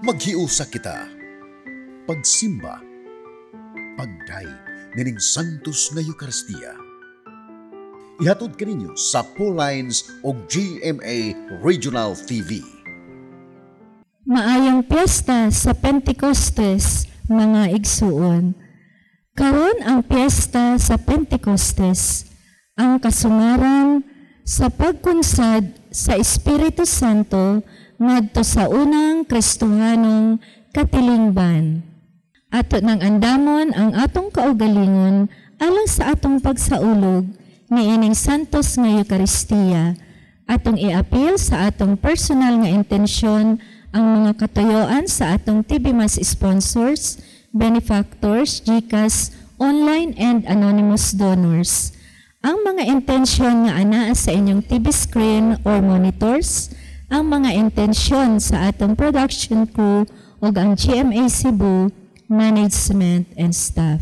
Maghiusa kita. Pagsimba. Pagdayeg nining Santos nga Eucharistia. Ihatod kaninyo sa Lines o GMA Regional TV. Maayong piyesta sa Pentecostes, mga igsuon. Karon ang piyesta sa Pentecostes, ang kasungaran sa pagkunsad sa Espiritu Santo ngadto sa unang Kristohanong katilingban. Ato nang andamon ang atong kaugalingon alang sa atong pagsaulog niining Santos nga Eucharistia. Atong iapil sa atong personal nga intensyon ang mga katuyoan sa atong TV Mass sponsors, benefactors, GCash, online and anonymous donors. Ang mga intensyon nga anaa sa inyong TV screen or monitors, ang mga intensyon sa atong production crew ug ang GMA Cebu management and staff.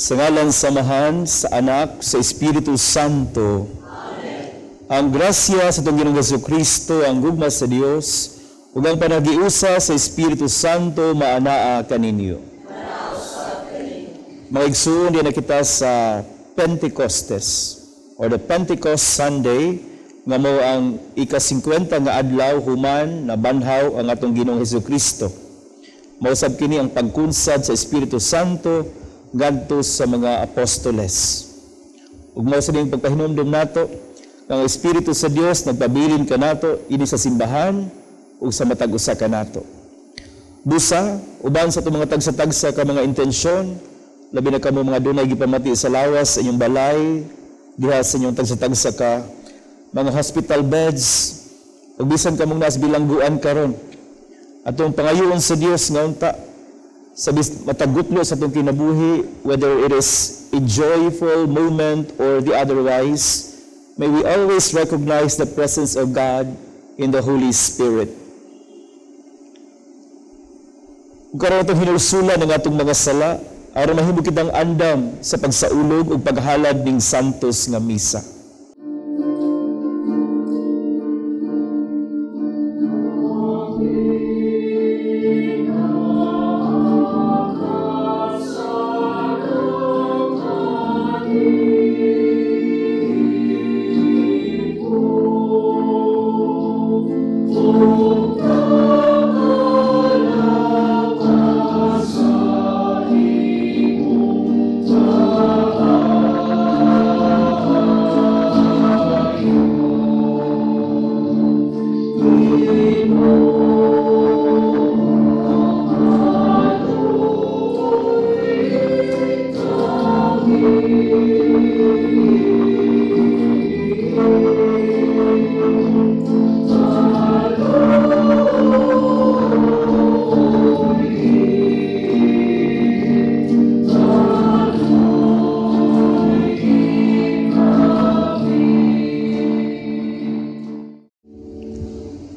Sa ngalan sa Amahan, sa Anak, sa Espiritu Santo. Amen. Ang grasya sa atong Ginoong Hesukristo, ang gugma sa Dios, ug ang panagiusa sa Espiritu Santo maanaa kaninyo. Mga igsoon, diha na kita sa Pentecostes or the Pentecost Sunday, nga mao ang ika-50 nga adlaw human na banhaw ang atong Ginoong Hesukristo. Mao sab kini ang pagkunsad sa Espiritu Santo ngadto sa mga apostoles. Ug mao sa ning pagpahinumdom nato ang Espiritu sa Dios nagpabilin kanato ini sa simbahan ug sa matag usa kanato. Busa uban sa atong mga tagsa-tagsa ka mga intensyon, labi na kamo mga dunay gipamati sa lawas sa inyong balay, diha sa inyong tagsa-tagsa ka mga hospital beds, ug bisan kamong naas bilangguan karon. Atong pangayoon sa Dios nga unta sa matagutlo sa atong kinabuhi, whether it is a joyful moment or the otherwise, may we always recognize the presence of God in the Holy Spirit. Ug karon atong hinulsulan ang atong mga sala, aron mahimo kitang andam sa pagsaulog ug paghalad ning santos nga misa.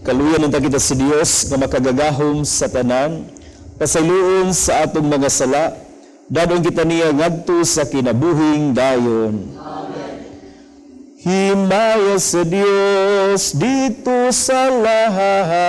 Kaluyan unta kita sa Dios nga makagagahom sa tanan, pasayloon sa atong mga sala, dadon kita niya ngadto sa kinabuhing dayon. Amen. Himaya sa Dios dito sa langit.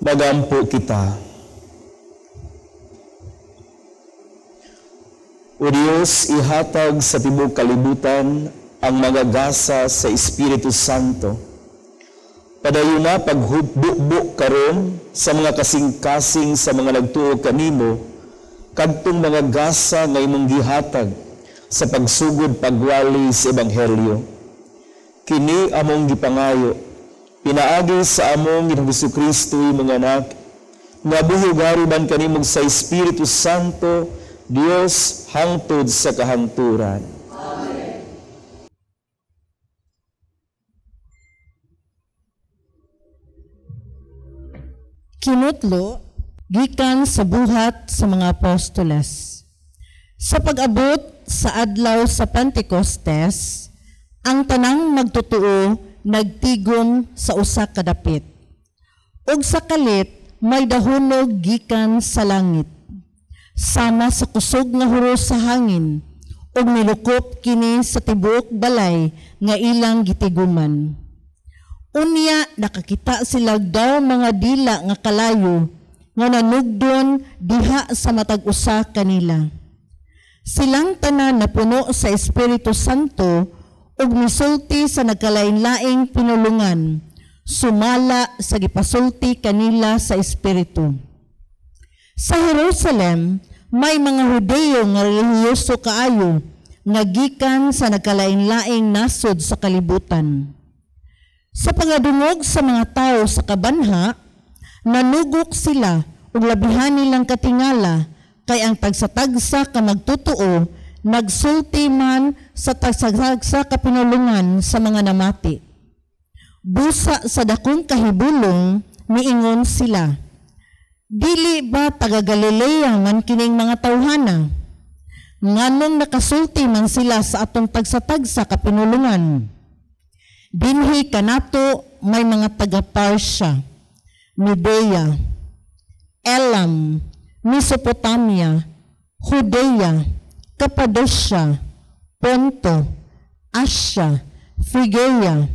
Magampo kita. O Diyos, ihatag sa tibuok kalibutan ang mga gasa sa Espiritu Santo. Padayon na paghubbo karon sa mga kasing-kasing sa mga nagtuo kanimo, kadtong mga gasa nga imong gihatag sa pagsugod pagwali sa Ebanghelyo. Kini among gipangayo, pinaagi sa among Ginoong Hesukristo imong anak, nga buhi ban kanimo sa Espiritu Santo, Dios hangtod sa kahangturan. Amen. Kinutlo gikan sa buhat sa mga apostoles. Sa pag-abot sa adlaw sa Pentecostes, ang tanang magtotoo nagtigom sa usa ka dapit. Ug sa kalit may dahunog gikan sa langit, sama sa kusog nga huros sa hangin, ug nilukop kini sa tibuok balay nga ilang gitiguman. Unya nakakita sila daw mga dila nga kalayo nga nanugdon diha sa matag usa kanila. Silang tanan napuno sa Espiritu Santo ug misulti sa nagkalain-laing pinulungan, sumala sa gipasulti kanila sa Espiritu. Sa Jerusalem, may mga Hudeyo nga relihiyoso kaayo nga gikan sa nagkalain-laing nasod sa kalibutan. Sa pangadungog sa mga tao sa kabanha, nanugok sila ug labihan nilang katingala kay ang tagsa-tagsa ka magtotoo nagsulti man sa tagsa-tagsa ka pinulungan sa mga namati. Busa sa dakong kahibulong, niingon sila, "Dili ba taga Galilea man kining mga tawhana? Nganong nakasulti man sila sa atong tagsa-tagsa ka pinulungan? Dinhi kanato may mga taga Parsia, Medea, Elam, Mesopotamia, Judea, Cappadocia, Ponto, Asia, Phrygia,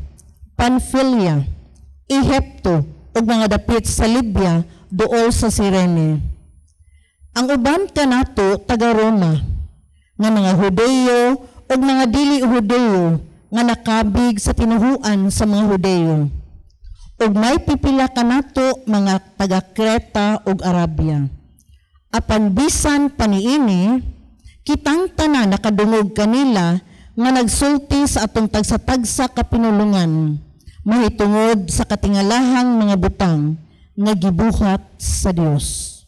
Pamphylia, Ehipto, ug mga dapit sa Libya duol sa Sirene. Ang uban kanato taga Roma, nga mga Hudeyo ug mga dili Hudeyo nga nakabig sa tinuhuan sa mga Hudeyo. Ug may pipila kanato mga taga Creta ug Arabia. Apan bisan pa niini, kitang tanan nakadungog kanila nga nagsulti sa atong tagsa-tagsa ka pinulungan mahitungod sa katingalahang mga butang nga gibuhat sa Dios."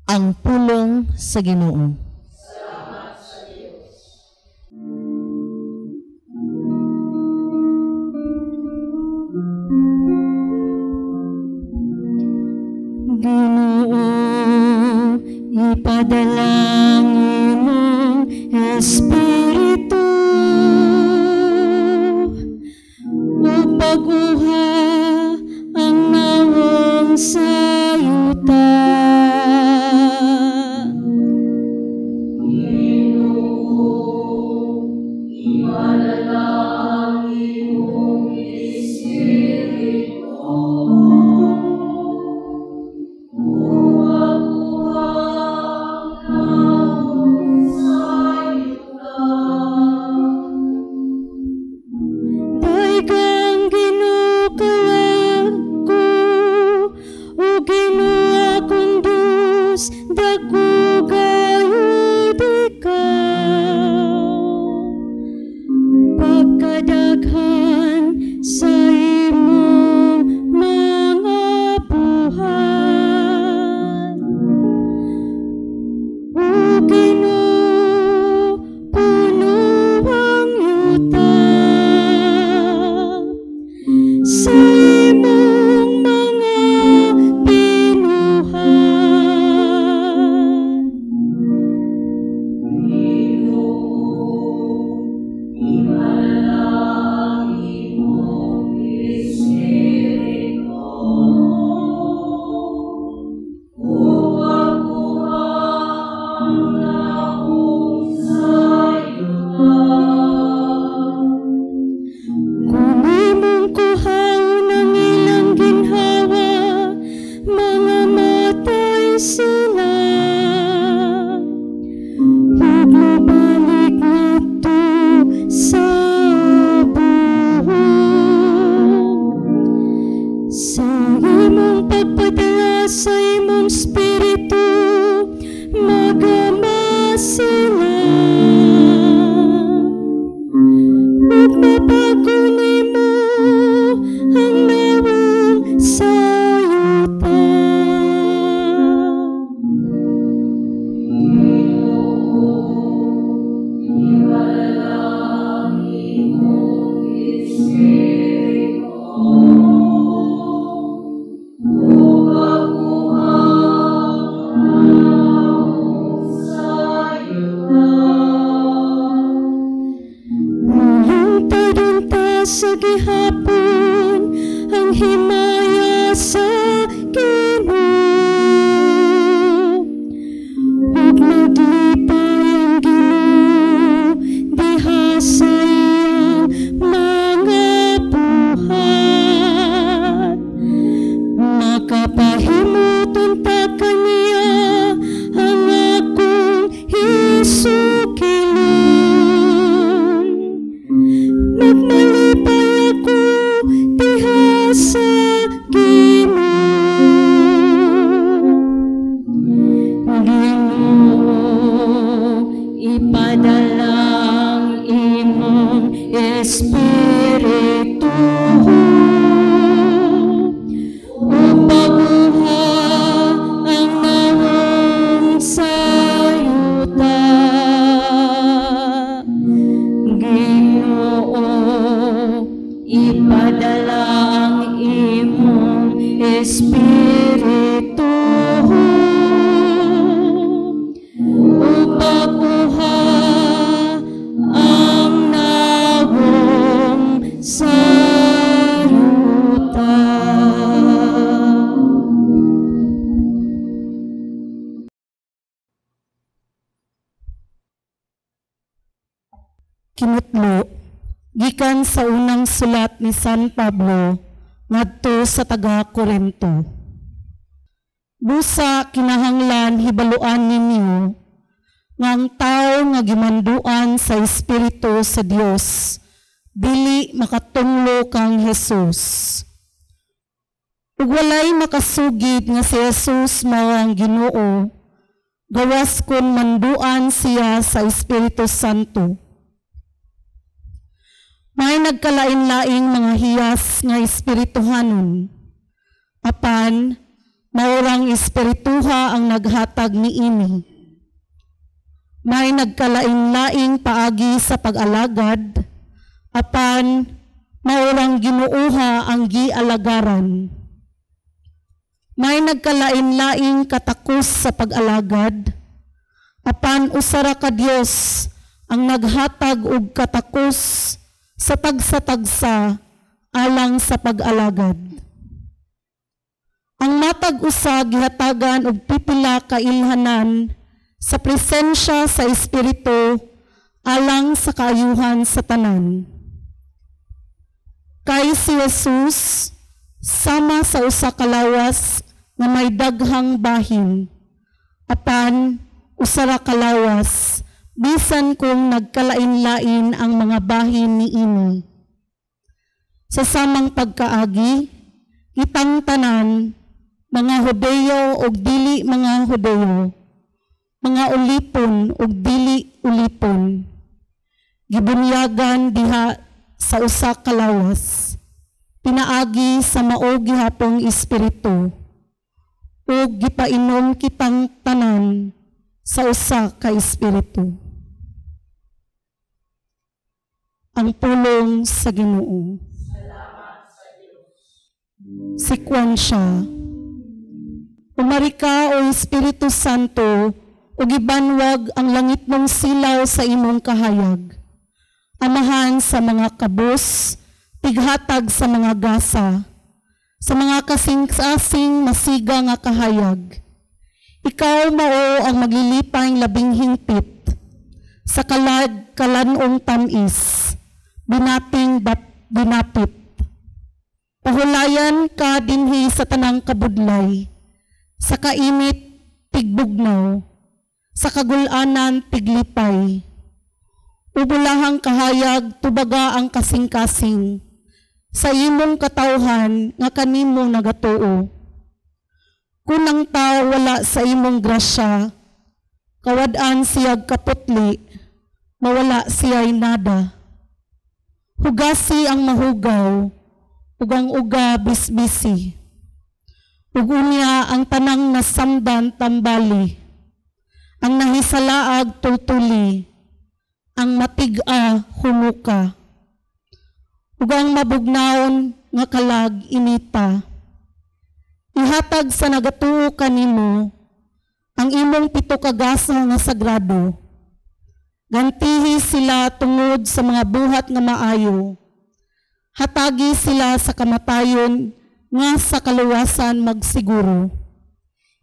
Ang pulong sa Ginoo. Salamat sa Dios. Ginoo, ipadala ang imong Espiritu ug bag-oha ang nawong sa yuta. Ginoo, ipadala ang imong Espiritu ug bag-oha ang nawong sa yuta. Daygang Ginoo kalag ko, o Ginoo akong Dios, dako gayud ikaw. Pagkadaghan sa imong mga buhat. O Ginoo, puno ang yuta sa imong mga binuhat. Ginoo, ipadala ang imong Espiritu ug bag-oha ang nawong sa yuta. Kung imong kuhaon ang ilang ginhawa, mangamatay sila. Ug mobalik ngadto sa buhong. Sa imong pagpadala sa imong Espiritu, mag-ama sila. Ug mabag-o nimo ang nawong sa yuta. Ginoo, ipadala ang imong Espiritu ug bag-oha ang nawong sa yuta. Mulungtad unta sa gihapon ang himaya sa Ginoo. Ug maglipay ang Ginoo diha sa iyang mga buhat. Makapahimot unta kaniya ang akong hisukilon. Espiritu upaguha ang nawong sa yuta. Ginoo, ipadala ang imong Espiritu upaguha ang nawong sa yuta. Kinutlo, gikan sa unang sulat ni San Pablo ngadto sa taga Korinto. Busa kinahanglan hibaluan ninyo nga ang tawo nga gimanduan sa Espiritu sa Dios dili makatunglo kang Jesus. Ug walay makasugid nga si Jesus mao ang Ginoo, gawas kon manduan siya sa Espiritu Santo. May nagkalain-laing mga hiyas nga espirituhanon, apan maurang espirituha ang naghatag niini. May nagkalain-laing paagi sa pag-alagad, apan maurang Ginooha ang gialagaran. May nagkalain-laing katakos sa pag-alagad, apan usara ka Dios ang naghatag og katakos sa tagsa-tagsa alang sa pag-alagad. Ang matag usa gihatagan og pipila ka ilhanan sa presensya sa Espiritu alang sa kaayuhan sa tanan. Kay si Jesus sama sa usa ka lawas nga may daghang bahin, apan usa ra ka lawas bisan kung nagkalain-lain ang mga bahin niini. Sa samang pagkaagi, kitang tanan, mga Hudeo og dili mga Hudeo, mga ulipon og dili ulipon, gibunyagan diha sa usa ka lawas, pinaagi sa mao gihapong Espiritu, ug gipainom kitang tanan sa usa ka Espiritu. Ang pulong sa Ginoo. Sekwensya. Umari ka, o Espiritu Santo, ug ibanwag ang langit mong silaw sa imong kahayag. Amahan sa mga kabus, tighatag sa mga gasa, sa mga kasing-asing masiga nga kahayag. Ikaw mao ang maglilipay labing hingpit sa kalag kalanong tamis, binating binapit. Pahulayan ka dinhi sa tanang kabudlay, sa kainit tigbugnaw, sa kagulanan tiglipay. Ubulahang kahayag tubaga ang kasing-kasing, sa imong katawhan nga kanimo nagatuo. Kung ang tao wala sa imong grasya, kawad-an siyag kaputli, mawala siya'y nada. Hugasi ang mahugaw, ug ang uga bisbisi. Ug unya ang tanang nasamdan tambali, ang nahisalaag tultuli, ang matig-a humuka, ug ang mabugnawon nga kalag inita. Ihatag sa nagatuo kanimo ang imong pito ka gasa nga sagrado. Gantihi sila tungod sa mga buhat nga maayo. Hatagi sila sa kamatayon nga sa kaluwasan magsiguro.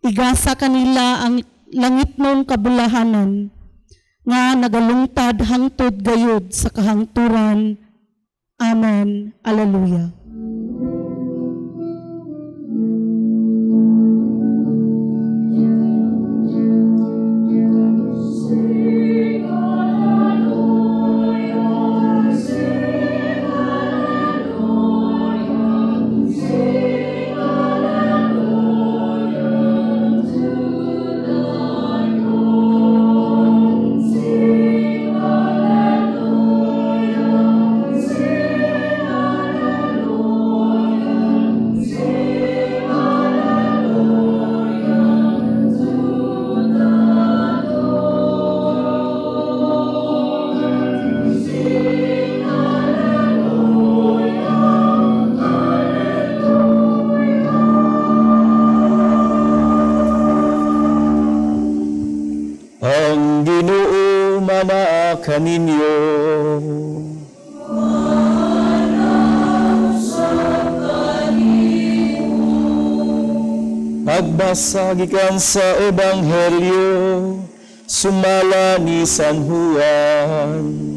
Igasa kanila ang langit mong kabulahanan nga nagalungtad hangtod gayud sa kahangturan. Amen. Alleluia. Sing hallelujah. kaninyo. Pagbasa gikan sa Ebanghelyo sumala ni San Juan.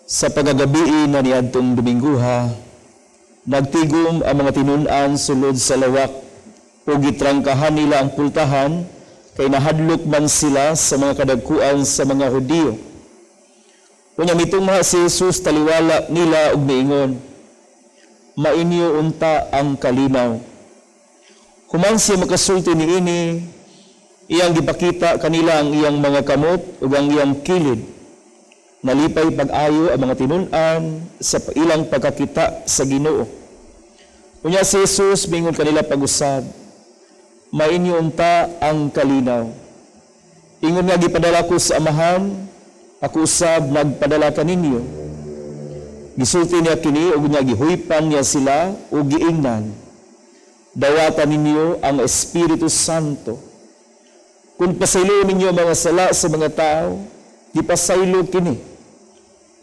Sa pagagabii na niadtong Domingguha, nagtigom ang mga tinun-an sulod sa lawak ug gitrangkahan nila ang pultahan kay nahadlok man sila sa mga kadagkuan sa mga Hudiyo. Unya mitungha si Jesus taliwala nila ug miingon, mainyo unta ang kalinaw. Human siya makasulti niini, iyang gipakita kanila ang iyang mga kamot ug ang iyang kilid. Nalipay pag-ayo ang mga tinun-an sa ilang pagkakita sa Ginoo. Unya si Jesus miingon kanila pag-usab, mainyo unta ang kalinaw. Ingon nga gipadala ko sa Amahan, ako usab nagpadala kaninyo. Gisulti niya kini ug niya gihuypan niya sila ug giingnan, dawatan ninyo ang Espiritu Santo. Kung pasaylo ninyo mga sala sa mga tao, gipasaylo kini.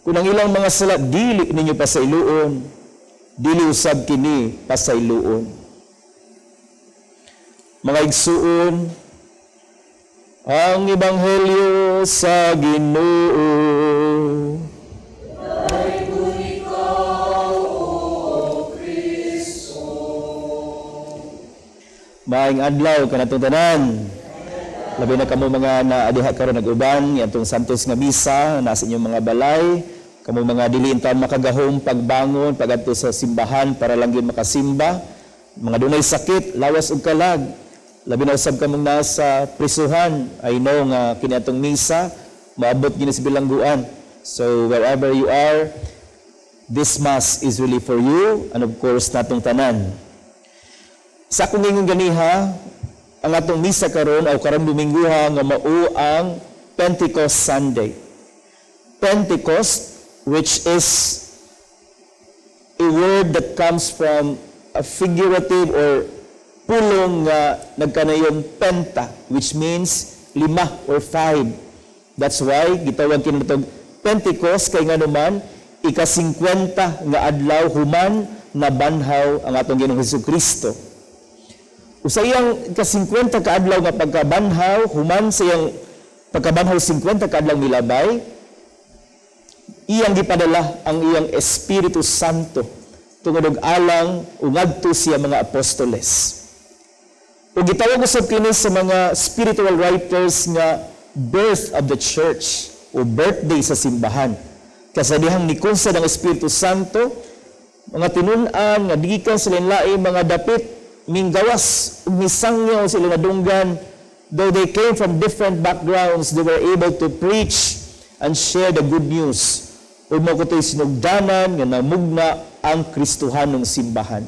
Kung ang ilang mga sala dili ninyo pasayloon, dili usab kini pasayloon. Mga igsuon, ang Ebanghelyo sa Ginoo. Dayon ikaw, O Kristo. Maayong adlaw kanatong tanan. Labi na kamo mga naadiha karon nag-uban iadtong Santos nga misa nasa inyong mga balay, kamo mga dili intawn makagahom pagbangon pagadto sa simbahan para lang gyud makasimba, mga dunay sakit, lawas ug kalag. Labi na usab kamong nasa prisuhan. I know nga kini atong misa maabot gini sa bilangguan. So wherever you are, this mass is really for you and of course natong tanan. Sa akong ingon ganiha, ang atong misa karon o karong Domingguha nga mao ang Pentecost Sunday. Pentecost, which is a word that comes from a figurative or pulong nga nagkanayon penta, which means 5 or 5. That's why gitawag kini natong Pentecost kay nganuman ika-50 nga adlaw human nabanhaw ang atong Ginoong Hesukristo. Usa iyang ika-50 ka adlaw nga pagkabanhaw, human sa iyang pagkabanhaw 50 ka adlaw milabay, iyang gipadala ang iyang Espiritu Santo tungod og alang ngadto siya mga apostoles. Ug gitawag usab kini sa mga spiritual writers nga birth of the church o birthday sa simbahan. Kasi dihang nikonsad ang Espiritu Santo, mga tinun-an nga gikan sa lain-laing mga dapit minggawas ug misangyaw sila nadunggan. Though they came from different backgrounds, they were able to preach and share the good news. Ug mao kutoy sinugdanan nga namugna ang Kristohanong simbahan.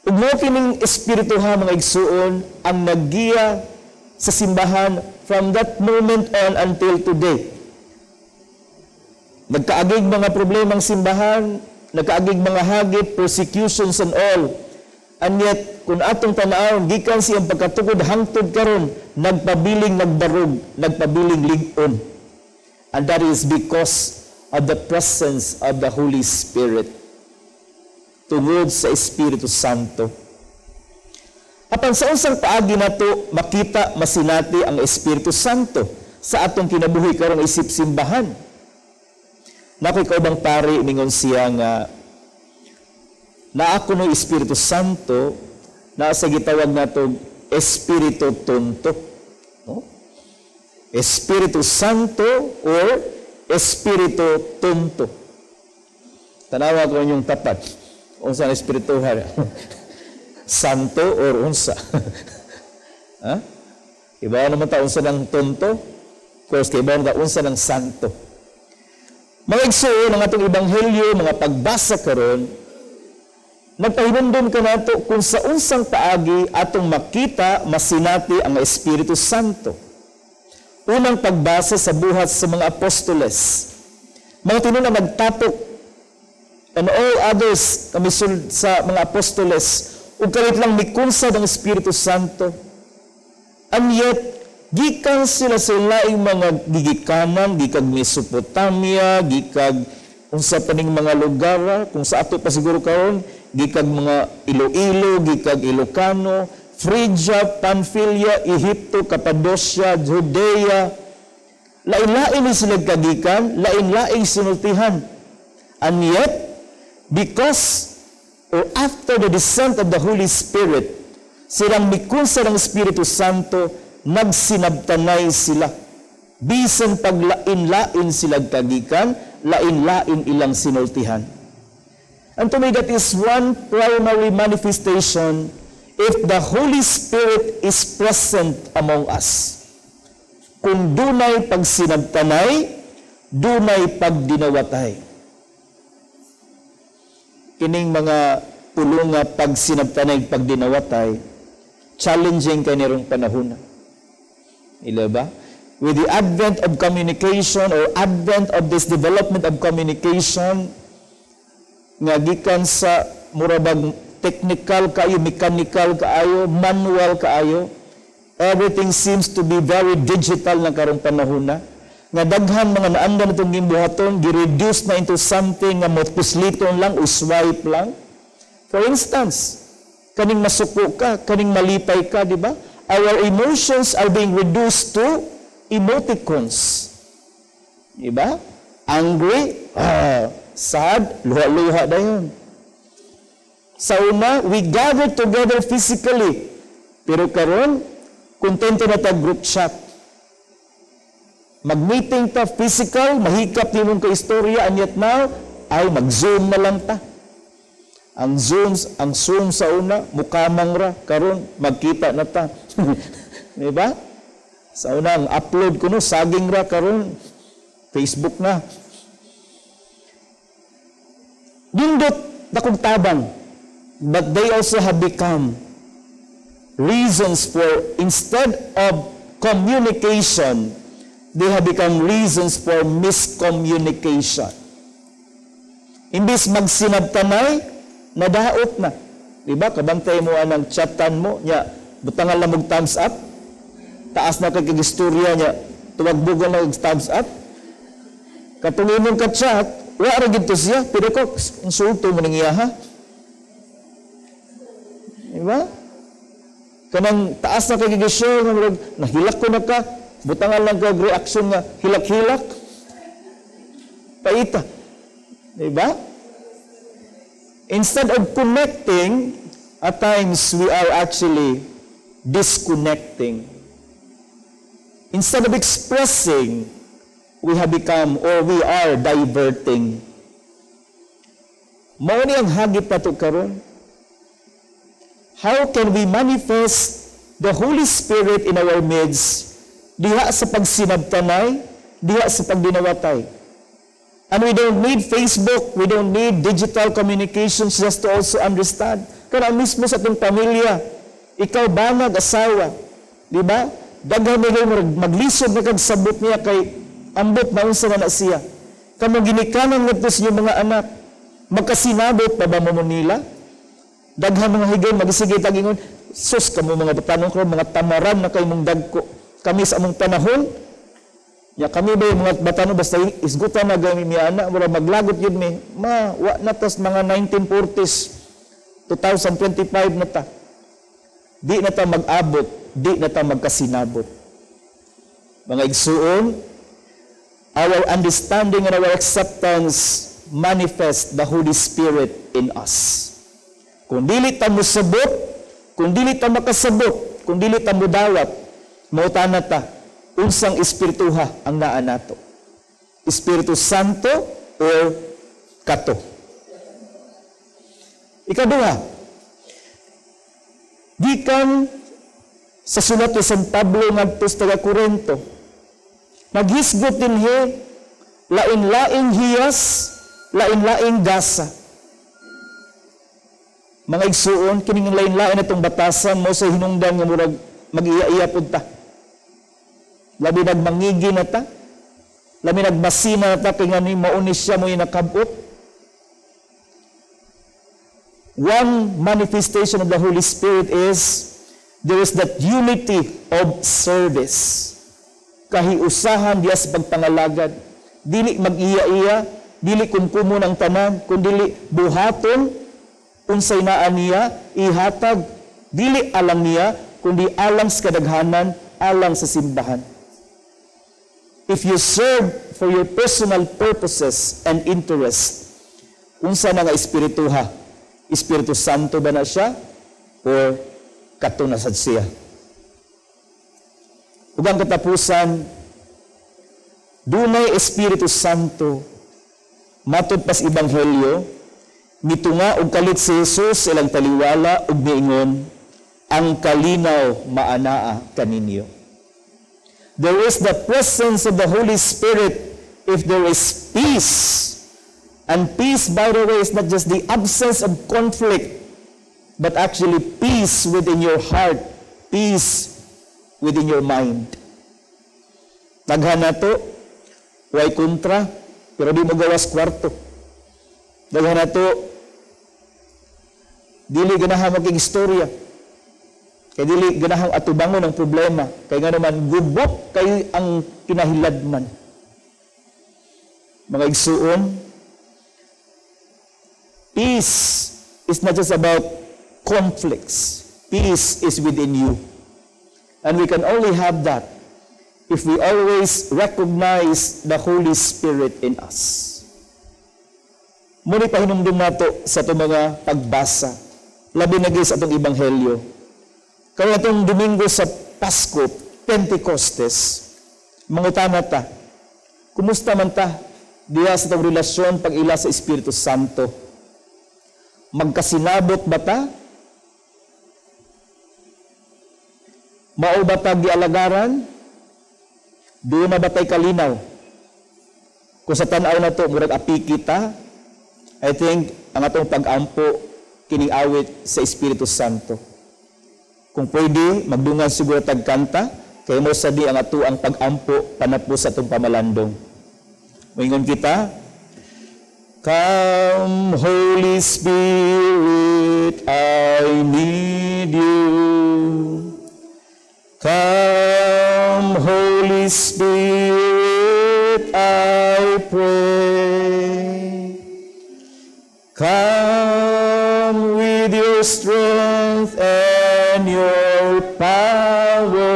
Ug mao kining espirituha mga igsuon ang naggiya sa simbahan from that moment on until today. Nagkaagig mga problemang simbahan, nagkaagig mga hagit, persecutions and all. And yet, kung atong tan-awon, gikan siyang pagkatukod hangtod karon, nagpabiling nagbarog, nagpabiling lig-on. And that is because of the presence of the Holy Spirit. Tungod sa Espiritu Santo. Apan sa unsang paagi nato makita masinati ang Espiritu Santo sa atong kinabuhi karong isip simbahan. Nakoy kaubang pari mingon siya nga naa kuno Espiritu Santo, naa sa gitawag nato Espiritu Tonto. No? Espiritu Santo or Espiritu Tonto. Tanawa ko inyong tapat. Unsa ang espirituhan? Santo or unsa? Ha? Iba naman ta unsa ng tonto. Of course, kay iba naman ta unsa ng santo. Mga igsuon ang atong ebanghelyo, mga pagbasa karon, nagpahinumdom kanato kung sa unsang paagi atong makita masinati ang Espiritu Santo. Unang pagbasa sa buhat sa mga apostoles. Mga tinuod na nagtapok And all others kami sa mga apostoles, ug kalit lang mikunsad ang Espiritu Santo. And yet, gikan sila sa laing mga gigikanan, gikag Mesopotamia, gikag unsa pa ning mga lugar, kung sa ato pa siguro karon, gikag mga Iloilo, gikag Ilocano, Phrygia, Pamphylia, Ehipto, Cappadocia, Judea. Lain-lain ni sila kagikan, lain-laing sinultihan. And yet, because or after the descent of the Holy Spirit, silang mikunsa ng Espiritu Santo, nagsinabtanay sila. Bisan paglain-lain sila kagikan, lain-lain ilang sinultihan. And to me, that is one primary manifestation if the Holy Spirit is present among us. Kung dunay pagsinabtanay, dunay pagdinawatay. Kining mga pulong nga pagsinabtanay, pagdinawatay, challenging kay nirong panahon. Ila ba? With the advent of communication or advent of this development of communication, nga gikan sa murabag technical kaayo, mechanical kaayo, manual kaayo, everything seems to be very digital na karong panahon na. Nga daghan mga naandan itong gimbuhaton, gi-reduce na into something nga mopusliton lang o swipe lang. For instance, kaning masuko ka, kaning malipay ka, di ba? Our emotions are being reduced to emoticons. Di ba? Angry, sad, luha-luha dayon. Sa una, we gather together physically. Pero karon, kontento na ta group chat. Mag-meeting ta physical, mahikap nimong ka-istorya, and yet now, ay mag-Zoom na lang ta. Ang Zoom sa una, mukamang ra, karon magkita na ta. Di ba? Sa una, ang upload ko no, saging ra, karon Facebook na. Nindot dakong tabang, but they also have become reasons for, instead of communication, they have become reasons for miscommunication. Imbis magsinabtanay, nadaot na. Diba? Kabantay mo anang chatan mo, nya, butangan lang mong thumbs up, taas na kay istorya niya, tuwagbugan lang thumbs up. Katong imong ka-chat, wa ra gid to siya, pero ko, insulto mo ning iya, ha? Diba? Kanang taas na kay share nga murag nahilak ko na ka, butangan lang kag reaction nga hilak-hilak. Paita. Diba? Instead of connecting, at times we are actually disconnecting. Instead of expressing, we have become or we are diverting. Mao ni ang hagit nato karon. How can we manifest the Holy Spirit in our midst diha sa pagsinabtanay, diha sa pagdinawatay? And we don't need Facebook, we don't need digital communications just to also understand. Kaya mismo sa atong pamilya, ikaw banag asawa, di ba? Daghan mo maglisod na kag sabot niya kay ambot na unsa na na siya. Kamo ginikanan ngadto sa inyong mga anak, magkasinabot pa ba mo nila? Daghan mga higay magisige tag ingon, sus, kamo mga batanon ko, mga tamaran na kay mong dagko. Kami sa among panahon, ya kami ba yung mga batanon basta isgutan na gami mi ana, mura maglagot yun mi. Ma, wa na tas mga 1940s, 2025 na ta. Di na ta mag-abot, di na ta magkasinabot. Mga igsuon, our understanding and our acceptance manifest the Holy Spirit in us. Kung dili ta mosabot, kung dili ta makasabot, kung dili ta mudawat, mautana ta unsang espirituha ang naa nato. Espiritu Santo or kato. Ikaduha, gikan sa sulat ni San Pablo ngadto sa taga Korinto, naghisgot dinhi lain-laing hiyas, lain-laing gasa. Mga igsuon, kining lain-lain atong batasan mo sa hinungdan nga murag mag-iya-iya pud ta. Labi nagmangigi na ta, labi nagmasina na ta kay ngani mauni siya mo nakabot. One manifestation of the Holy Spirit is there is that unity of service. Kahiusahan diya sa pagpangalagad. Dili mag-iya-iya, dili kumkumon ang tanan, kundili buhaton unsay naa niya, ihatag, dili alang niya, kundi alang sa kadaghanan, alang sa simbahan. If you serve for your personal purposes and interest, unsa na nga espirituha? Espiritu Santo ba na siya? Or kato na sad siya? Ug ang katapusan, dunay Espiritu Santo, matod pas Ebanghelyo, mitunga og kalit si Jesus ilang taliwala ug miingon, ang kalinaw maanaa kaninyo. There is the presence of the Holy Spirit if there is peace. And peace, by the way, is not just the absence of conflict, but actually peace within your heart, peace within your mind. Daghan na to, way kontra, pero di mo gawas kwarto. Daghan na to, dili ganahan makig-istorya. Kay dili ganahang atubangon ang problema. Kay nga naman, gubok kay ang kinahiladman. Mga igsuon, peace is not just about conflicts. Peace is within you. And we can only have that if we always recognize the Holy Spirit in us. Muni pahinumdum nato sa itong mga pagbasa. Labi na sa atong Ebanghelyo. Kaya itong Domingo sa Pasko, Pentecostes, mangutana ta, kumusta man ta diya sa itong relasyon pag-ila sa Espiritu Santo? Magkasinabot ba ta? Mao ba ta gialagaran? Doon na ba tay kalinaw? Kung sa tan-aw na to, murag apiki ta, I think ang atong pag-ampo kining awit sa Espiritu Santo. Kung pwede, magdungan siguro tag kanta, kay mo sa di ang ato ang pag-ampo panapos sa atong pamalandong. Moingon kita, Come, Holy Spirit, I need you. Come, Holy Spirit, I pray. Come with your strength and your power.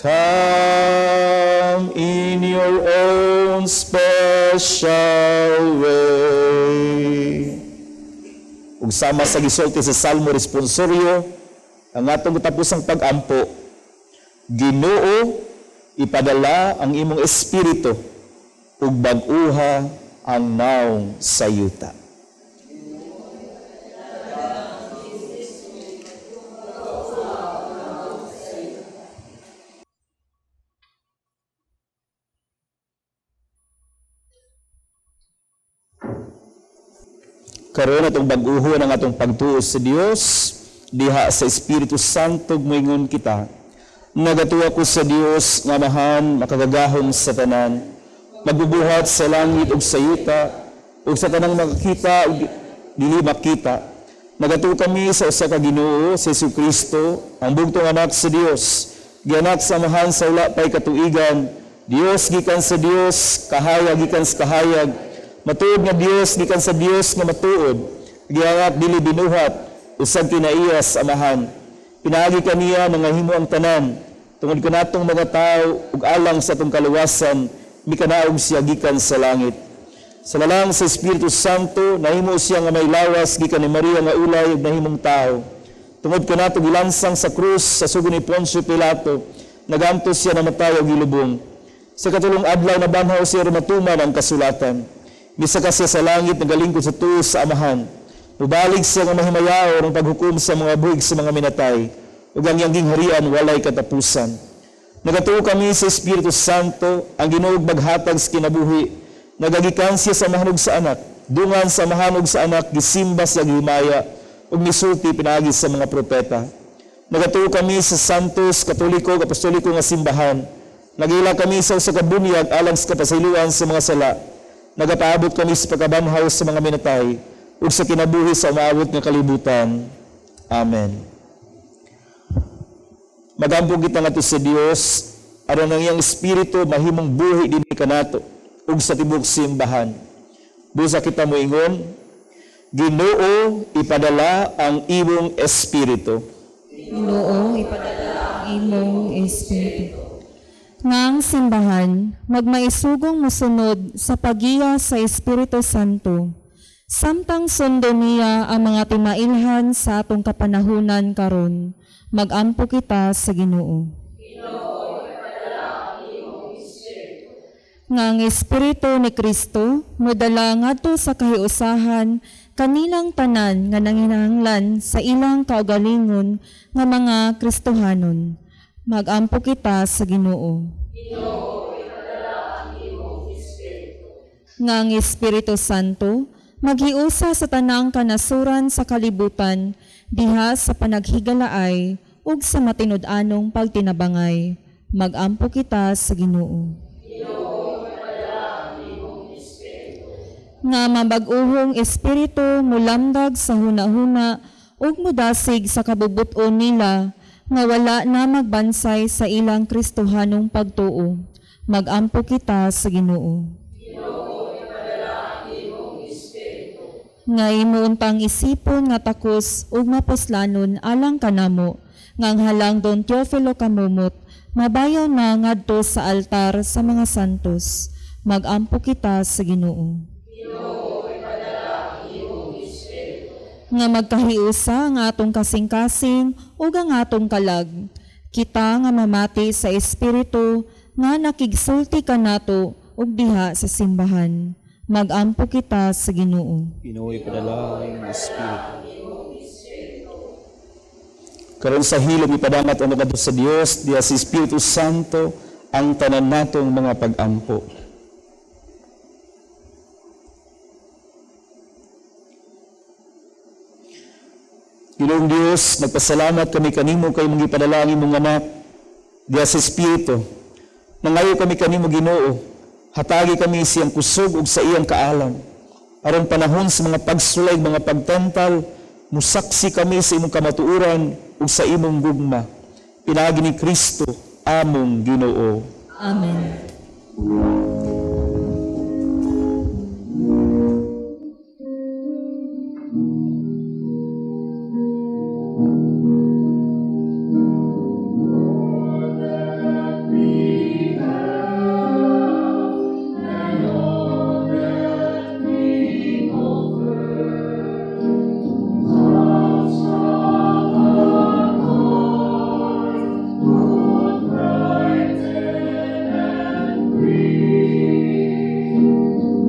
Come in your own special way. Ug sama sa gisulti sa Salmo Responsorio, ang atong katapusang pag-ampo, Ginoo, ipadala ang imong espiritu ug bag-uha ang naong sa yuta. Karon atong bag-uho ang atong pagtuo sa Dios diha sa Espiritu Santo moingon kita. Nagatuwa ko sa Dios nga Amahan makagagahom sa tanan, magbubuhat sa langit ug sa yuta ug sa tanang makakita ug dili makita. Nagatuo kami sa usa ka Ginoo, si Jesucristo, ang bugtong anak sa Dios, gianak sa Amahan sa wala pay katuigan, Dios gikan sa Dios, kahayag gikan sa kahayag, matuod nga Dios gikan sa Dios nga matuod, giangat dili binuhat, usag kinaiya sa Amahan. Pinaagi kaniya nangahimo ang tanan, tungod kanatong mga tawo ug alang sa atong kaluwasan, mikanaog siya gikan sa langit. Sa lalang sa Espiritu Santo, nahimo siya nga may lawas gikan ni Maria nga ulay ug nahimong tawo. Tungod kanato gilansang sa krus sa sugo ni Poncio Pilato, nagantos siya namatay ug gilubong. Sa katulong adlaw nabanhaw siya matuman ang kasulatan. Misaka siya sa langit, nagalingkod sa tuo sa Amahan. Mubalik siya nga mahimayaon ang paghukom sa mga buhig sa mga minatay, ug ang iyang gingharian walay katapusan. Nagatuo kami sa Espiritu Santo, ang Ginoo maghatag sa kinabuhi. Nagagikan siya sa Amahan ug sa Anak. Dungan sa Amahan ug sa Anak, gisimba siya gihimaya, ug misulti pinaagi sa mga propeta. Nagatuo kami sa Santos, Katoliko, Apostoliko nga simbahan. Nagila kami sa usa ka bunyag alang sa kapasayloan sa mga sala. Nagapaabot kami sa pagkabanhaw sa mga minatay ug sa kinabuhi sa umaabot nga kalibutan. Amen. Magampo kita ngadto sa Dios aron ang iyang espiritu mahimong buhi dinhi kanato ug sa tibuok simbahan. Busa kita moingon, Ginoo, ipadala ang imong espiritu. Ginoo, ipadala ang imong espiritu. Nga ang simbahan magmaisugong mosunod sa pagiya sa Espiritu Santo, samtang sundo niya ang mga timailhan sa atong kapanahunan karon. Magampo kita sa Ginoo. Nga ang Espiritu ni Kristo modala ngadto sa kahiusahan kanilang tanan nga nanginahanglan sa ilang kaugalingon nga mga Kristohanon. Magampo kita sa Ginoo. Nga ang Espiritu Santo maghiusa sa tanang kanasuran sa kalibutan diha sa panaghigalaay ug sa matinud-anong pagtinabangay. Magampo kita sa Ginoo. Nga mabag-uhong espiritu mulamdag sa hunahuna ug mudasig sa kabubuton nila nga wala na magbansay sa ilang Kristohanong pagtuo. Magampo kita sa Ginoo. Nga imo untang isipon nga takos ug mapuslanon alang kanamo nga ang halang Don Teofilo Camomot mabayaw na ngadto sa altar sa mga santos. Magampo kita sa Ginoo. Nga magkahiusa ang atong kasing-kasing ug ang atong kalag. Kita nga mamati sa Espiritu nga nakigsulti kanato ug diha sa simbahan. Magampo kita sa Ginoo. Ginoo, ipadala ang Espiritu. Karon sa hilom ipadangat ang kadto sa Dios diha sa Espiritu Santo ang tanan natong mga pag-ampo. Ginoong Dios, nagpasalamat kami kanimo kay imong gipadala ang imong anak diha sa Espiritu. Nangayo kami kanimo, Ginoo, hatagi kami siyang kusog ug sa iyang kaalam. Aron panahon sa mga pagsulay, mga pagtental, musaksi kami sa imong kamatuoran ug sa imong gugma. Pinaagi ni Kristo among Ginoo. Amen.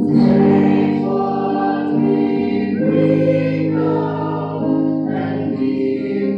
Take what we bring now and be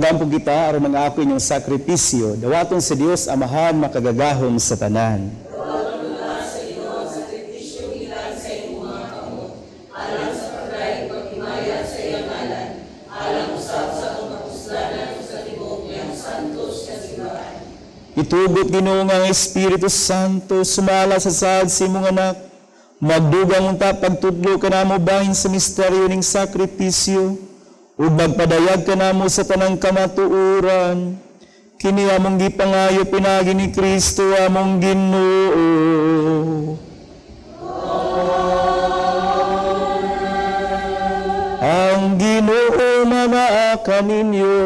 Magampo kita aron ang ako inyong sakripisyo, dawaton sa Dios Amahan makagagahom sa tanan. Itugot Ginoo nga ang Espiritu Santo sumala sa saad sa imong anak, magdugang unta pagtudlo kanamo bahin sa misteryo ning sakripisyo, ug magpadayag kanamo sa tanang kamatuoran. Kini among gipangayo pinaagi ni Kristo among Ginoo. Ang Ginoo manaa kaninyo.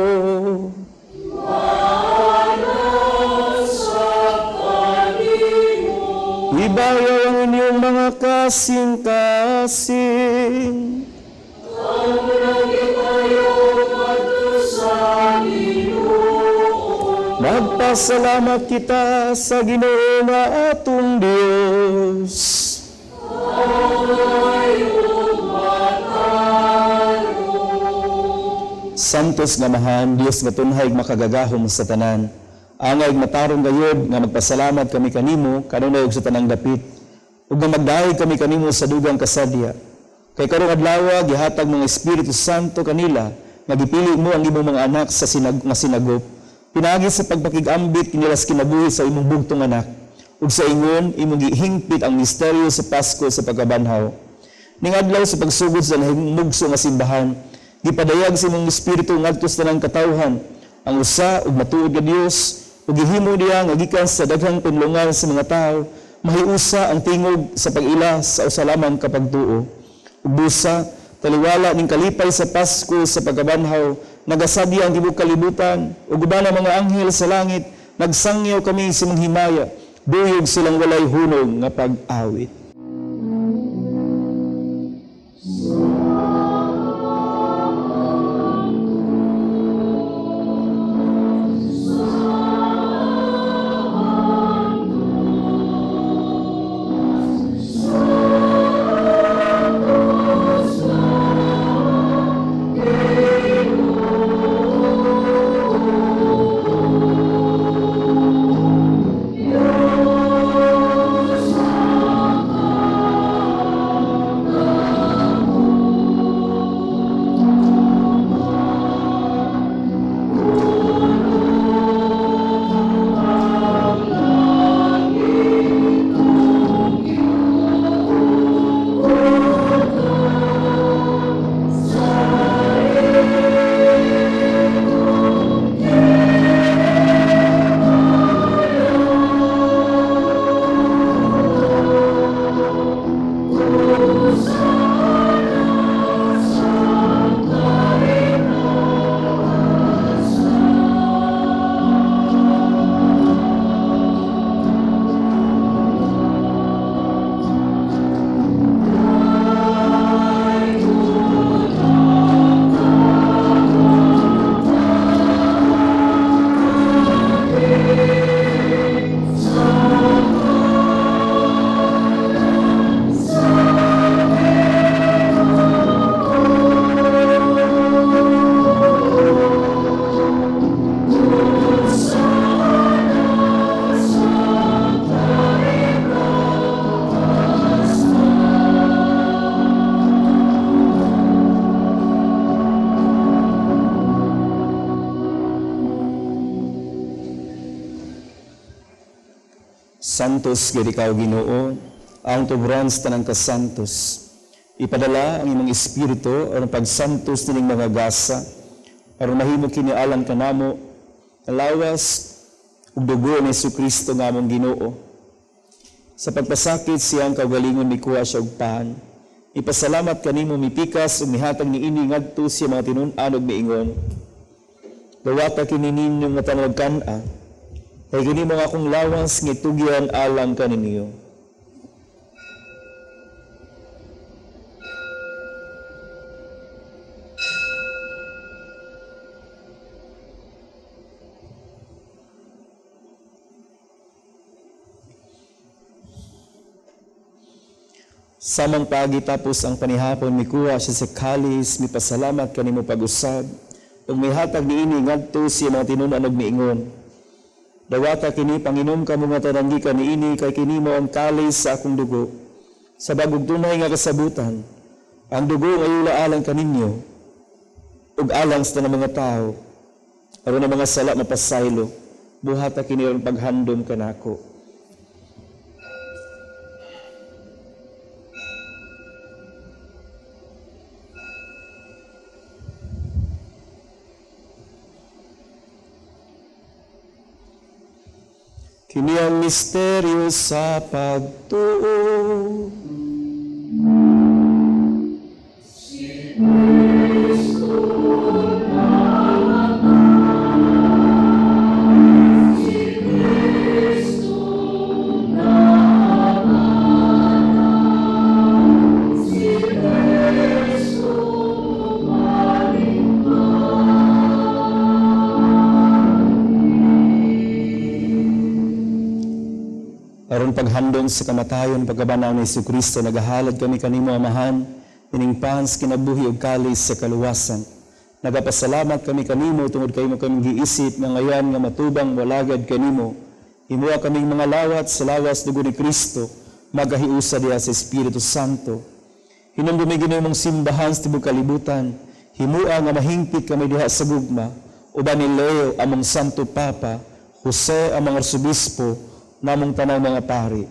Ibayaw ang inyong mga kasing-kasing. Magpasalamat kita sa Ginoo nga atong Dios. Santos nga Amahan, Dios nga tunhay makagagahom sa tanan. Angay matarong gayod nga magpasalamat kami kanimo kanunay og sa tanang dapit, ug nga magdahig kami kanimo sa dugang kasadya. Kay karong adlaw gihatag mong Espiritu Santo kanila nga gipili mo ang imong mga anak sa nga sinagop, pinaagi sa pagpakig-ambit kanila sa kinabuhi sa imong bugtong anak, ug sa ingon imong gihingpit ang misteryo sa Pasko sa pagkabanhaw. Ning adlaw sa pagsugod sa nahimugso nga simbahan, gipadayag sa imong Espiritu ngadto sa tanang katawhan ang usa ug matuod nga Dios, ug gihimo niya nga gikan sa daghang pinlungan sa mga tawo mahiusa ang tingog sa pag-ila sa usa lamang ka pagtuo. Ug busa taliwala ning kalipay sa Pasko sa pagkabanhaw, nagasadya ang tibuok kalibutan ug uban ang mga anghel sa langit, nagsangyaw kami sa imong himaya, duyog silang walay hunong nga pag-awit. Santos gid ikaw Ginoo, ang tuburan sa tanang kasantos. Ipadala ang imong espiritu aron pagsantos nining mga gasa, aron mahimo kini alang kanamo lawas ug dugo ni Hesukristo nga among Ginoo. Sa pagpasakit siyang kaugalingon mikuha siya og pan. Ipasalamat kanimo mipikas ug mihatag niini ngadto sa mga tinun-an ug miingon. Dawata kini ninyo nga tanawag kan-a, kay kini mga akong lawas nga itugyan alang kaninyo. Samang pagi tapos ang panihapon, mikuha siya sa kalis, mipasalamat kanimo pag-usab. Ug mihatag niini ngadto sa mga tinun-an og miingon, "Dawata kini, panginom kamo nga tanan gikan niini, kay kini mao ang kalis sa akong dugo sa bagong tunay nga kasabutan. Ang dugo nga yula alang kaninyo ug alang sa tanang mga tawo aron ang mga sala mapasaylo. Buhata kini aron paghandom kanako." Kini ang misteryo sa pagtuo. Si Kristo namatay, si Kristo namatay, si Kristo Aron paghandom sa kamatayon, pagkabanaw ni Jesucristo, nagahalad kami kanimo, Amahan, ining pans kinabuhi ug kalis sa kaluwasan. Nagapasalamat kami kanimo tungod kay imo kaming giisip nga ngayan nga matubang walagad kanimo. Himuha kaming mga lawat sa lawas dugo ni Kristo, magahiusa diha sa Espiritu Santo. Hinumdumi Ginoo mong simbahan sa tibok kalibutan, himua nga mahingpit kami diha sa gugma, uban ni Leo among Santo Papa, Jose among Arsobispo, namong tanang mga pari.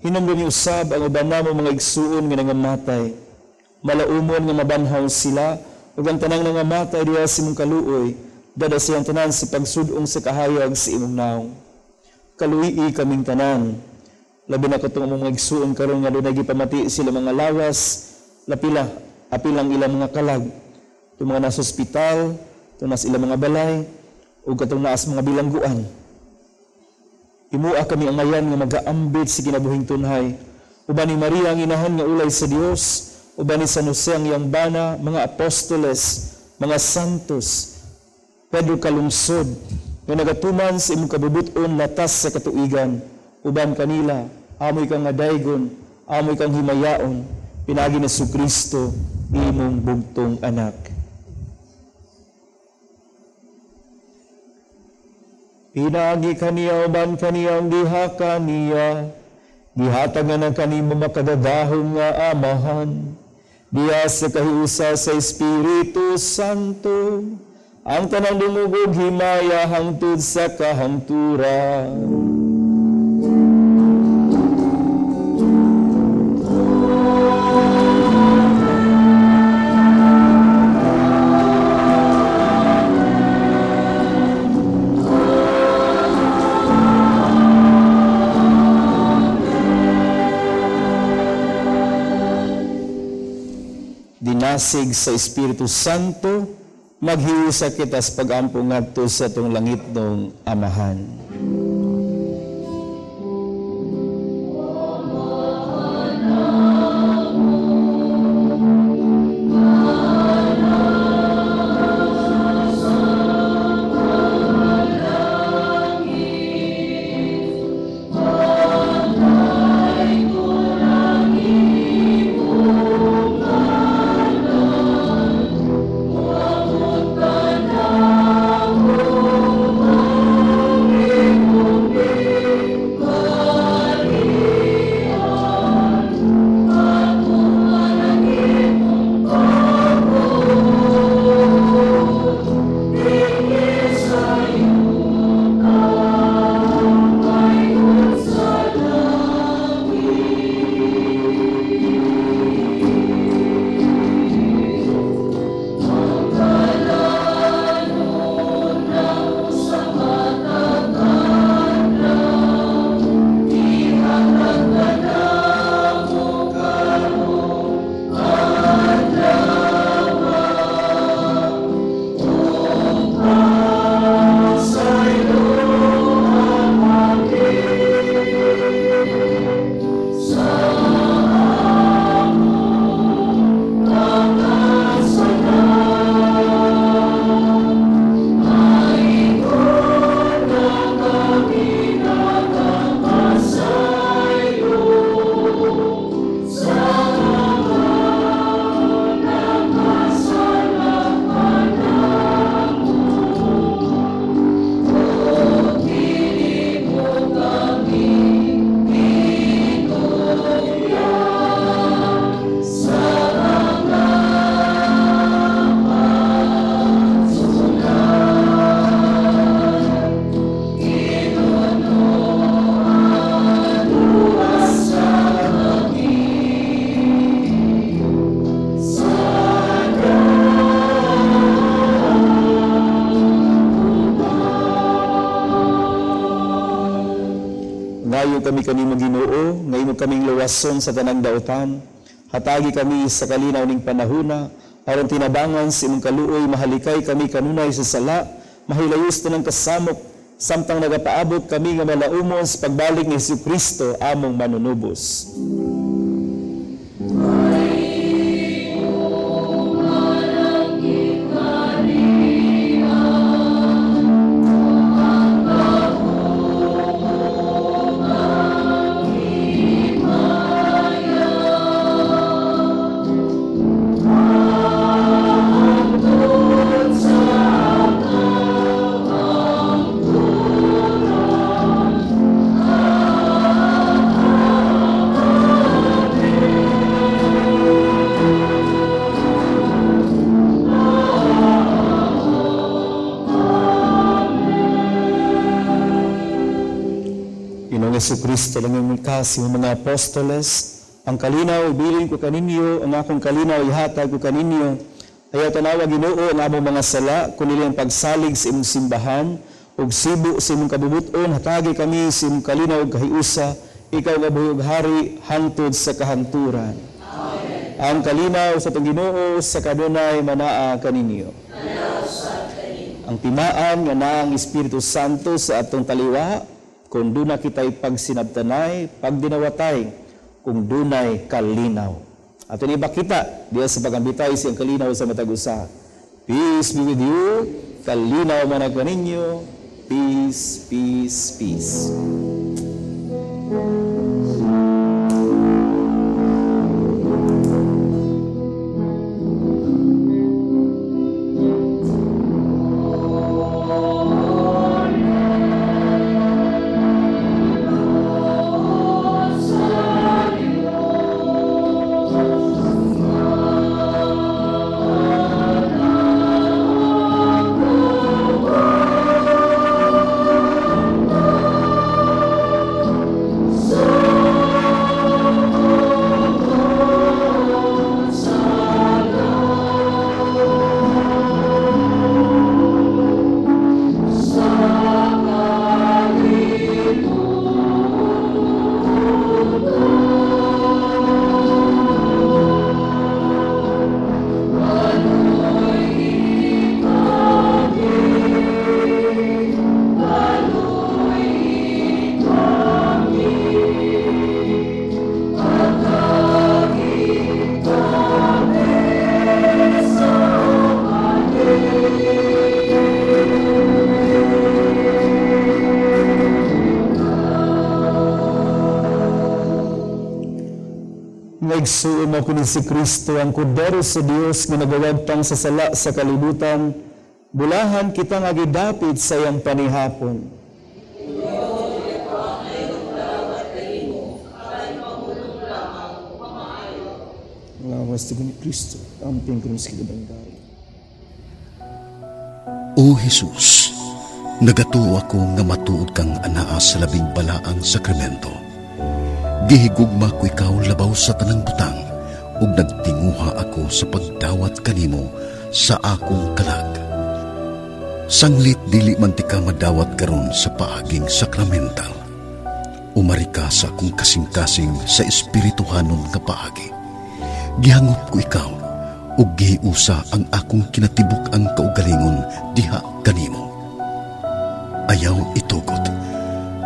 Hinumdumi usab ang uban namong mga igsuon nga nangamatay. Malaumon nga mabanhaw sila, ug ang tanang nangamatay diha sa imong kaluoy, dada siyang tanan sa pagsud-ong sa kahayag sa imong naong. Kaluii kaming tanan. Labi na katong among mga igsuon karon nga dunay gipamati sila mga lawas, lapila, apilang ilang mga kalag, itong mga nasa ospital, itong nasa ilang mga balay, ug katong naas mga bilangguan. Himua kami ang ngayan nga magaambit sa kinabuhing tunhay. Uban ni Maria ang inahan nga ulay sa Dios, uban ni San Jose ang iyang bana, mga apostoles, mga santos, Pedro Kalungsod, nga nagatuman sa imong kabubut-on latas sa katuigan. Uban kanila, amoy kang adaygon, amoy kang himayaon, pinaagi ni Jesucristo, imong bugtong anak. Pinaagi kaniya uban kaniyang diha kaniya, gihatag nga ng kanimo makadadahong nga amahan, diha sa kahiusa sa Espiritu Santo, ang tanang dungog himaya hangtod sa kahangturan. Dinasig sa Espiritu Santo, maghiusa kita sa pag-ampo ngadto sa atong langitnong Amahan. Nagapangayo kami kanimo Ginoo, nga imo kaming luwason sa tanang dautan. Hatagi kami sa kalinaw ning panahuna, aron tinabangan sa imong kaluoy, mahalikay kami kanunay sa sala, mahilayos tanang kasamok, samtang nagapaabot kami nga malaumon sa pagbalik ni Hesukristo among manunubos. Jesucristo lang yung kasi mga apostoles, ang kalinaw ibilin ko kaninyo, ang akong kalinaw ihatag ko kaninyo. Ayaw tanawa Ginoo ang among mga sala, kundi ang pagsalig sa imong simbahan, ug sibo sa imong kabubuton, hatagi kami sa imong kalinaw ug kahiusa, ikaw nga buhi ug hari hangtod sa kahangturan. Amen. Ang kalinaw sa atong Ginoo sa kanunay manaa kaninyo. Ang timaan nga naa ang Espiritu Santo sa atong taliwa, kung doon na kita'y pagsinabtanay, pagdinawatay, kung dunay kalinaw. At ini kita, diya sa pagambitay siyang kalinaw sa matag usa. Peace be with you, kalinaw man ang kaninyo, peace, peace, peace. Igsuon mo kunin si Kristo ang kordero sa Dios nga nagawagtang sa sala sa kalibutan, bulahan kita nga gidapit sa iyang panihapon. Lawas ni Kristo, amping krus kita bangday. O Jesus, nagatuo ako nga matuod kang anaa sa labing balaang sakramento. Gihigugma ko ikaw labaw sa tanang butang ug nagtinguha ako sa pagdawat kanimo sa akong kalag. Sanglit dili man ti ka madawat karon sa paaging sakramental. Umari ka sa akong kasing-kasing sa espirituhanon nga paagi. Gihangop ko ikaw ug gihiusa ang akong kinatibuk-ang kaugalingon diha kanimo. Ayaw itugot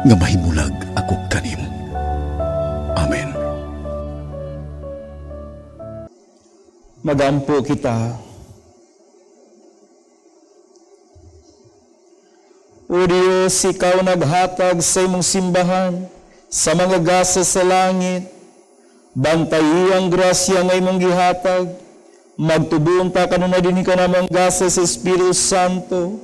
nga mahimulag ako kanimo. Amen. Magampo kita. O Diyos, ikaw naghatag sa imong simbahan, sa mga gasa sa langit. Bantayi ang grasya nga imong gihatag. Magtubuon ta kanunay dinhi ka namang gasa sa Espiritu Santo,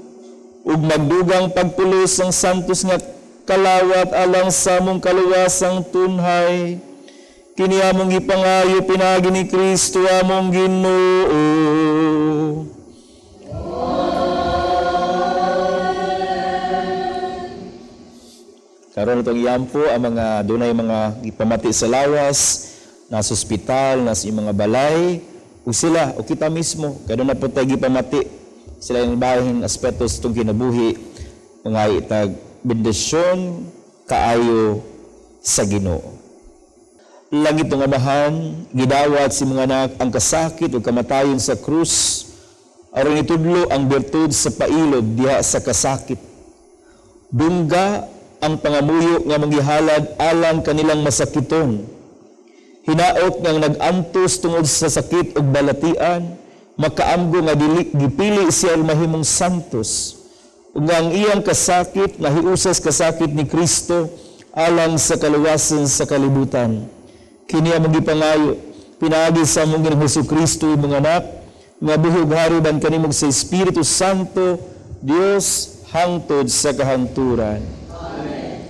ug magdugang pagpulos ang santos nga kalawat alang sa among kaluwasang tunhay. Kini among gipangayo pinaagi ni Kristo among Ginoo. Karon itong iyampo ang mga dunay mga gipamati sa lawas, nasa ospital, nasa mga balay, ug sila o kita mismo kay dunay po tay gipamati sila yung bahin aspeto sa itong kinabuhi, mga itag bendisyon, kaayo, sa Ginoo. Langit ng Amahan, gidawat sa imong Anak ang kasakit ug kamatayon sa krus aron itudlo ang bertud sa pailog diha sa kasakit. Dungga ang pangamuyo nga manggihalad alang kanilang masakiton. Hinaot nga nag-antos tungod sa sakit ug balatian, makaamgo nga dili gipili siya mahimong santos. Ug nga ang iyang kasakit nahiusas kasakit ni Kristo alang sa kaluwasan sa kalibutan. Kini among gipangayo pinaagi sa among Ginoong Hesukristo, imong Anak, nga buhi ug hari uban kanimo sa Espiritu Santo, Dios, hangtod sa kahangturan. Amen.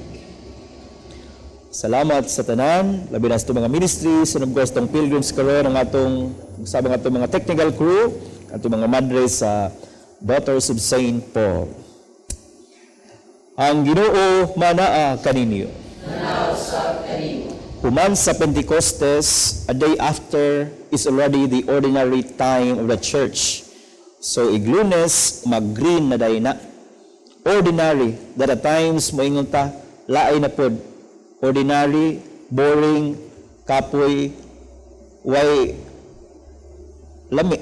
Salamat sa tanan, labi na sa itong mga ministries, and of course, itong pilgrims karon, ang atong sabang atong mga technical crew, atong mga madre sa Daughters of St. Paul. Ang Ginoo manaa kaninyo. Human sa Pentecostes, a day after is already the ordinary time of the church. So iglunes, mag-green na day na. Ordinary, that at times moingon ta, laay na pod. Ordinary, boring, kapoy, way lami.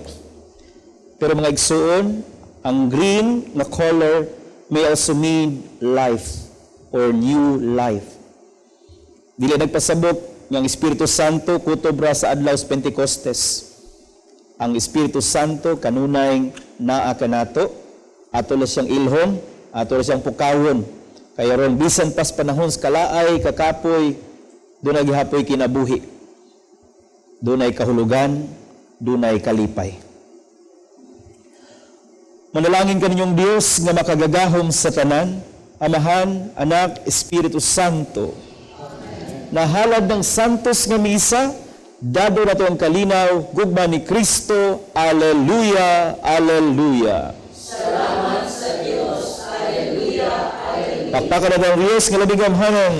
Pero mga igsuon, ang green na color may also mean life or new life. Dili nagpasabot nga ang Espiritu Santo kutob ra sa adlaw sa Pentecostes. Ang Espiritu Santo kanunay naa kanato, ato lang siyang ilhon, ato lang siyang pukawon. Kaya ron bisan pas panahon sa kalaay, kakapoy, dunay gihapoy kinabuhi. Dunay kahulugan, dunay kalipay. Manalangin kaninyong Dios nga makagagahom sa tanan, Amahan, Anak, Espiritu Santo. Nahalad ng santos nga misa, dado nato ang kalinaw, gugma ni Kristo. Alleluia, Alleluia. Salamat sa Dios. Alleluia, Alleluia. Pakpakan nato ang Dios nga labing gamhanan.